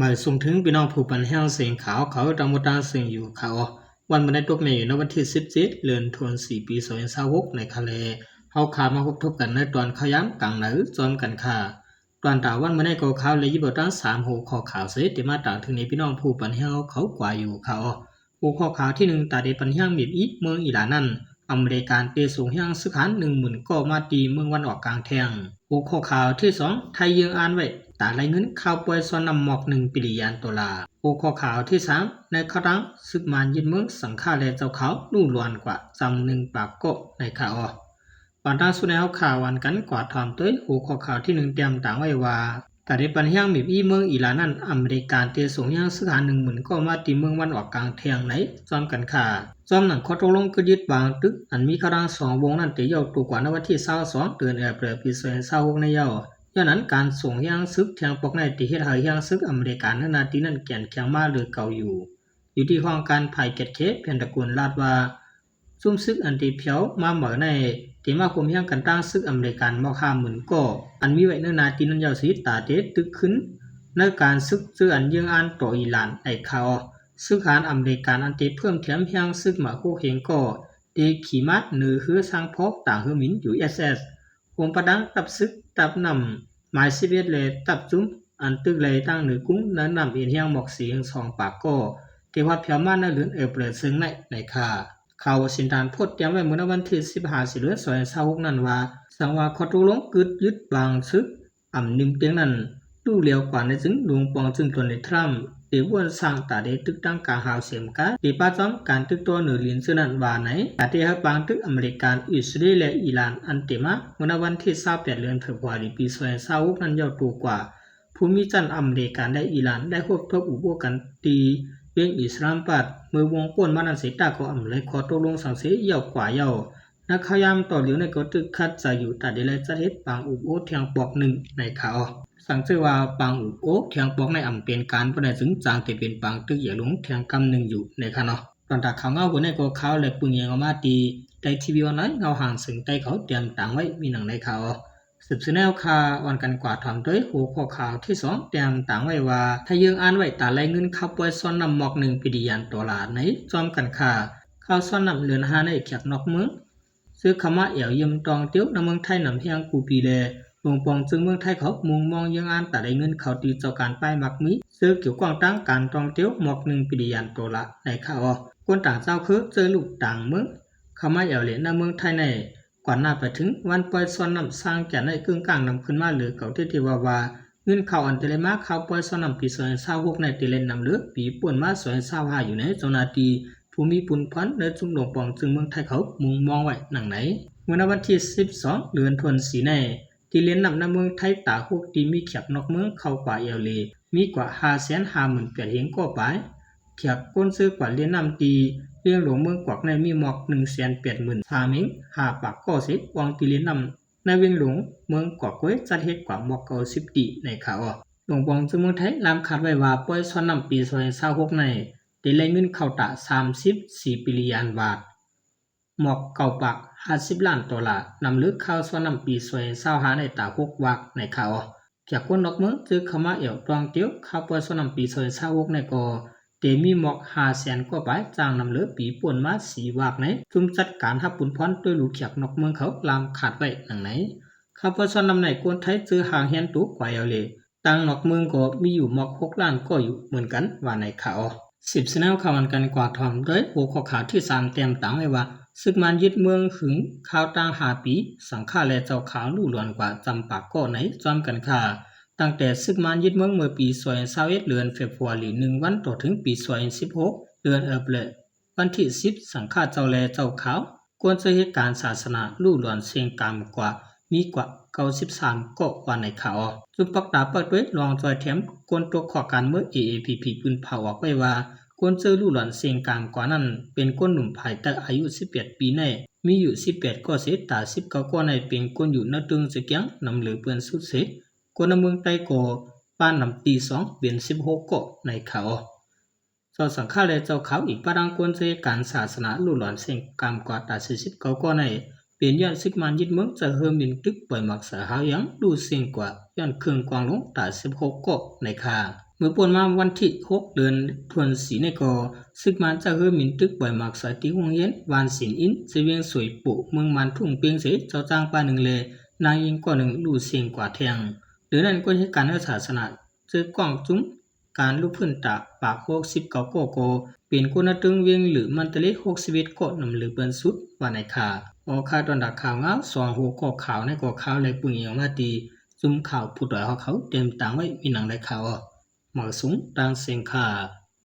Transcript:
ມາສົ່ງເຖິງພີ່ນ້ອງຜູ້ປັນແຮງເສຍງຂ່າວເຂົາທັງໝົດທັງເຊິ່ງຢູ່ຄ່າເນາະ. ວັນມື້ໃນຕົກແມ່ນຢູ່ໃນວັນທີສິບເຈັດ ເດືອນທັນວາ ປີສອງພັນຊາວຫົກ ໃນຄ່າແລະ ເຮົາຄ່າມາພົບທົບກັນໃນຕອນຂ່າວຍາມກາງໃນພ້ອມກັນຄ່າ. ຕອນຕາວັນມື້ໃນກໍຂ່າວແລະຍິບເອົາທັງສາມຫົວຂໍ້ຂ່າວເສ ທີ່ມາຕາງເຖິງໃນພີ່ນ້ອງຜູ້ປັນແຮງເຮົາເຂົາກວ່າຢູ່ຄ່າເນາະ. ຫົວຂໍ້ຂ່າວທີໜຶ່ງ ຕາເດປັນແຮງມິບອີເມືອງອີລານນັ້ນ ອາເມລິກາເຕສົ່ງແຮງຊຶກທະຫານໜຶ່ງໝື່ນກໍມາຕີເມືອງວັນອອກກາງແທງ. ຫົວຂໍ້ຂ່າວທີສອງ ໄທເຢີງອານໄວ້ ຕາໄລ່ເງິນຄ່າປ່ອຍຊອນນ້ຳໝອກໜຶ່ງປີລຽນໂຕລາ. ຫົວຂໍ້ຂ່າວທີສາມ ໃນຂ່າວຕ່າງຊຶກມານຍຶດເມືອງ ສັງຂາແລະເຈົ້າຂາວລຸຫຼວນກວ່າຈຳໜຶ່ງປາກເກາະໃນຄ່າເນາະ. ກ່ອນຕັ້ງສູ່ໃນເຮົາຂ່າວອັນກັນກວາດທອມໂດຍຫົວຂໍ້ຂ່າວທີໜຶ່ງ ຕຽມຕາງໄວ້ວ່າ ກະໄດ້ປັນແຮງມີບອີເມືອງອີລານນັ້ນ ອາເມລິກາເຕສົ່ງແຮງຊຶກທະຫານໜຶ່ງໝື່ນກໍມາຕີເມືອງວັນອອກກາງແທງໃນ ພ້ອມກັນຄ່າ. ພ້ອມນັ້ນ ຂໍ້ຕົກລົງກຶດຍຶດບາງຕຶກ ອັນມີຂ້າທັງສອງວົງນັ້ນ ໄດ້ເຍົາໂຕກວ່າໃນວັນທີຊາວສອງ ເດືອນເອເປຣ ປີສອງພັນຊາວຫົກໃນເຍົາ. ຍ້ອນນັ້ນ ການສົ່ງແຮງຊຶກແທງປອກໃນ ໄດ້ເຮັດໃຫ້ແຮງຊຶກອາເມລິກາໃນໜ້າທີ່ນັ້ນແກ່ນແຂງມາເຫຼືອເກົ່າຢູ່. ຢູ່ທີ່ຫ້ອງການຝ່າຍກຽດແຂແພນຕາໂກນລາດວ່າ ຊຸມຊຶກອັນທີ່ແຜ່ວມາໃໝ່ໃນ ທີ່ມາຮ່ວມແຮງກັນຕັ້ງຊຶກອາເມລິກາໝອກຫ້າໝື່ນກໍ ອັນມີໄວ້ໃນໜ້າທີ່ນັ້ນເຍົາສີຕາເຕຕຶກຂຶ້ນ ໃນການຊຶກເຈີອັນເຢື້ອງອານຕໍ່ອີລານໃນຄ່າເນາະ. ຊຶກທະຫານອາເມລິກາອັນທີ່ເພີ່ມແຖມແຮງຊຶກມາຫົກແຮງກໍ ທີ່ຂີ່ມ້າເນີເຮືອຊ້າງພໍຕາງເຮືອບິນ USS ໂຮມປະດັງທັບຊຶກ ທັບນ້ຳ ໝາຍສິບເອັດ ແລະ ທັບຈຸ້ມ ອັນຕຶກໄລ່ຕັ້ງເນີກຸງເນີນ້ຳເອັນແຮງໝອກສີ່ແຫ່ງສອງປາກກໍ ທີ່ຮອດແຜ່ວມາໃນເດືອນເອເປຣເຊິ່ງໃນ ໃນຄ່າ. ຂ່າວວໍຊິງຕັນໂພສຕຽມໄວ້ເມື່ອໃນວັນທີສິບຫ້າ ສິບເດືອນ ສອງພັນຊາວຫົກນັ້ນວ່າ ສັງວ່າຂໍ້ຕົກລົງກຶດຍຶດບາງຊຶກ ອຳນິມຕຽງນັ້ນ ດູແລ້ວກວ່າໃນຈຶ່ງ ຫຼວງປອງຈຶ່ງໂດນັລ ທຣຳ ໄດ້ວຽນສ້າງຕາເດຕຶກຕັ້ງກາງຫາວເສມກາ ທີ່ປະຈຳການຕຶກຕໍ່ເນີລິນເທື່ອນັ້ນວ່າໃນ ກາເຕເຮີ ປາງຕຶກອາເມລິກາ ອິດສະຣາເອລ ແລະ ອີລານ ອັນເຕມາ ເມື່ອໃນວັນທີຊາວແປດ ເດືອນເຟບຣວາຣີ ປີສອງພັນຊາວຫົກນັ້ນເຍົາໂຕກວ່າ ພູມິຈັນອາເມລິກາ ແລະ ອີລານ ໄດ້ພົບທົບອຸໂອ້ກັນທີ່ເມືອງອິດສະລາມມະບາດ ເມື່ອວົງປົ້ນມານັ້ນເສ ຕາກໍອຳນວຍຂໍ້ຕົກລົງສັງເສເຍົາກວ່າເຍົາ. ນັກຂ່າວຍາມຕໍ່ຫຼຽວໃນກໍຕຶກຂັດໃຈຢູ່ ຕາເດໄລ່ຈັດເຮັດປາງອຸບໂອ້ແທງປອກໜຶ່ງໃນຄ່າເນາະ. ສັງເສວ່າປາງອຸບໂອ້ແທງປອກໃນອຳເປັນການບໍ່ໄດ້ຈຶ່ງຈັ່ງເປັນປາງຕຶກໃຫຍ່ລົງແທງກຳໜຶ່ງຢູ່ໃນຄ່າເນາະ. ຕອນຕາຂ່າວເງົາຜູ້ໃນກໍຂ່າວແລະປຶງແຍງອອກມາທີ່ ໄທທີວີອອນລາຍ ເງົາຫາງເຊິ່ງໄທເຂົາຕຽມຕາງໄວ້ມີດັ່ງໃນຄ່າເນາະ. ສືບສະແນວຂ່າວ ອ່ອນກັນກວ່າທອມໂດຍຫົວຂໍ້ຂ່າວທີສອງ ຕຽມຕາງໄວ້ວ່າ ໄທເຢີງອານໄວ້ຕາໄລ່ເງິນຄ່າປ່ອຍຊອນນ້ຳໝອກໜຶ່ງປີລຽນໂຕລາໃນ ພ້ອມກັນຄ່າ. ຂ່າວຊອນນ້ຳເດືອນຫ້າໃນແຂກນອກເມືອງ ເຊິ່ງເຂົ້າມາແອວຢ້ຽມທ່ອງທ່ຽວໃນເມືອງໄທນຳແຮງກູປີແລ ລົງປອງເຊິ່ງເມືອງໄທເຂົາມຸງມອງເຢືອງອານຕາໄດ້ເງິນເຂົ້າຕີເຈົ້າການປ້າຍມັກມີ ເຊິ່ງກ່ຽວຂ້ອງທາງການທ່ອງທ່ຽວໝອກໜຶ່ງປີລຽນໂຕລາໃນຄ່າເນາະ. ຄົນຕ່າງຊາວຄືເຈີລູກຕ່າງເມືອງເຂົ້າມາແອວເລນໃນເມືອງໄທໃນ ກ່ອນໜ້າໄປເຖິງວັນປ່ອຍຊອນນ້ຳສ້າງແກ່ໃນເກິ່ງກ້າງນຳຂຶ້ນມາເຫຼືອເກົ່າເທເທວ່າວ່າ ເງິນເຂົ້າອັນໄດ້ໄລ່ມາຄ່າປ່ອຍຊອນນ້ຳປີສອງພັນຊາວຫົກໃນໄດ້ເລນນຳເຫຼືອປີປົນມາສອງພັນຊາວຫ້າຢູ່ໃນເຈົ້າໜ້າທີ່ ຜູ້ມີປຸນພອນໃນຊຸມຫຼວງປອງເຊິ່ງເມືອງໄທເຂົາມຸງມອງໄວ້ດັ່ງໃນ ເມື່ອໃນວັນທີສິບສອງ ເດືອນທັນວາສີ່ໃນ ທີ່ເລນນ້ຳໃນເມືອງໄທຕາຫົກທີ່ມີແຂກນອກເມືອງເຂົ້າກວ່າແອວເລ ມີກວ່າຫ້າແສນຫ້າໝື່ນແປດເຮງກໍປາຍ. ແຂກຄົນເຊີກວ່າເລນນ້ຳທີ່ວຽງຫຼວງເມືອງກວກໃນມີໝອກໜຶ່ງແສນແປດໝື່ນສາມເຮງຫ້າປາກກໍເສ ວ່າງທີ່ເລນນ້ຳໃນວຽງຫຼວງເມືອງກວກເວີຍຈັດເຮັດກວ່າໝອກເກົ້າສິບຕີໃນຄ່າເນາະ. ຫຼວງປອງເຊິ່ງເມືອງໄທລາມຄາດໄວ້ວ່າປ່ອຍຊອນນ້ຳປີສອງພັນຊາວຫົກໃນ ໄດ້ໄລ່ເງິນເຂົ້າຕາສາມສິບສີ່ປີລຽນບາດ ໝອກເກົ້າປາກຫ້າສິບລ້ານໂຕລາ ນຳເລີຄ່າຊອນນ້ຳປີສອງພັນຊາວຫ້າໃນຕາຫົກວາກໃນຄ່າເນາະ. ແຂກຄົນນອກເມືອງເຈີເຂົ້າມາແອວທ່ອງທ່ຽວຄ່າປ່ອຍຊອນນ້ຳປີສອງພັນຊາວຫົກໃນກໍ ເຕມີໝອກຫ້າແສນກວ່າປາຍ ຈາກນຳເລີປີປົນມາສີ່ວາກໃນ ຊຸມຈັດການຮັບບຸນພອນໂດຍລູກແຂກນອກເມືອງເຂົາລາມຄາດໄວ້ດັ່ງໃນ. ຄ່າປ່ອຍຊອນນ້ຳໃນຄົນໄທເຈີຫ່າງແຮນໂຕກວ່າແອວເລ ຕ່າງນອກເມືອງກໍມີຢູ່ໝອກຫົກລ້ານກໍຢູ່ເໝືອນກັນວ່າໃນຂ່າວ. ສິບຊະແນວຂ່າວອັນກັນກວ່າທອມດ້ວຍຫົວຂໍ້ຂ່າວທີສາມ ແຕ້ມຕາງໄວ້ວ່າ ຊຶກມານຍຶດເມືອງຫຶງຄາວຕັ້ງຫ້າປີ ສັງຂາແລະເຈົ້າຂາວລຸຫຼວນກວ່າຈຳປາກກໍໃນ ຊອມກັນຄ່າ. ຕັ້ງແຕ່ຊຶກມານຍຶດເມືອງເມື່ອປີສອງພັນຊາວເອັດ ເດືອນເຟບຣວາຣີ ໜຶ່ງວັນ ຕໍ່ເຖິງປີສອງພັນສິບຫົກ ເດືອນເອເປຣ ວັນທີສິບ ສັງຂາເຈົ້າແລະເຈົ້າຂາວ ຄວນເຊີເຮັດການສາສະໜາ ລຸຫຼວນເສັງກາມກວ່າ ມີກວ່າເກົ້າສິບສາມກໍວ່າໃນຂ່າວ. ຈຸມປັກຕາປະຕຸ້ຍລອງຊ່ອຍແຖມ ຄົນຕົກເຄາະການເມືອງ ເອເອພີພີ ປືນພາວອອກໄວ້ວ່າ ຄົນເຊີລຸຫຼວນເສັງກາມກວ່ານັ້ນ ເປັນຄົນໜຸ່ມພາຍໃຕ້ອາຍຸສິບແປດປີໃນ ມີຢູ່ສິບແປດກໍເສ ຕາສິບເກົ້າກໍໃນ ເປັນຄົນຢູ່ນະຕຶງສະກຽງ ນຳເຫຼືອເພື່ອນສຸດເສ ຄົນໃນເມືອງໃຕ້ກໍປານນຳຕີສອງ ເປັນສິບຫົກກໍໃນຂ່າວ. ເຈົ້າສັງຂາແລະເຈົ້າຂາວ ອີກປະທັງຄົນເຊີເຮັດການສາສະໜາ ລຸຫຼວນເສັງກາມກວ່າຕາສີ່ສິບເກົ້າກໍໃນ ເປັນຍ້ອນຊຶກມານຍຶດເມືອງ ຈະເຮີມິນຕຶກປ່ອຍໝາກສາຫາວຍັງ ລຸເສັງກວ່າ ຍ້ອນເຄື່ອງກວາງຫຼົງຕາສິບຫົກກໍໃນຄ່າ. ເມື່ອປົນມາວັນທີຫົກ ເດືອນທວນສີ່ນີ້ກໍ ຊຶກມານຈະເຮີ້ມິນຕຶກ ບໍ່ໃຫ້ໝາກສາຍ ທີ່ໂຮງຮຽນບ້ານສິນອິນ ໃສ່ວຽງສວຍໂປະ ເມືອງມານທຸ່ງເປ່ງ ໃສ່ເຈົ້າຈ້າງປາໜຶ່ງ ແລະ ນາງຍິງກ້ອນໜຶ່ງ ລູ້ເສັງກວ່າແທງ. ເດີນັ້ນກໍເຫດການໃນສາສະໜາ ເຈີກ້ອງຈຸ້ມການລຸກພື້ນຕາ ປາກຫົກສິບເກົ້າກໍ ກໍເປັນຄົນນະຕຶງວຽງ ຫຼື ມັນຕະເລ ຫົກສິບເອັດກໍ ນຳເລີເປັນສຸດວ່າໃນຂ່າວ. ອອກຂ່າວຕອນດັກຂ່າວງາວ ສອງຫົວຂໍ້ຂ່າວໃນກໍຂ່າວ ແລະ ປຸງອີງອອກມາທີ່ ຊຸມຂ່າວຜູ້ດອຍເຮົາເຂົາ ເຕັມຕາງໄວ້ ມີໜັງໃດຂ່າວ ມາກະສຸງ ຕ່າງເສັງຄ່າ.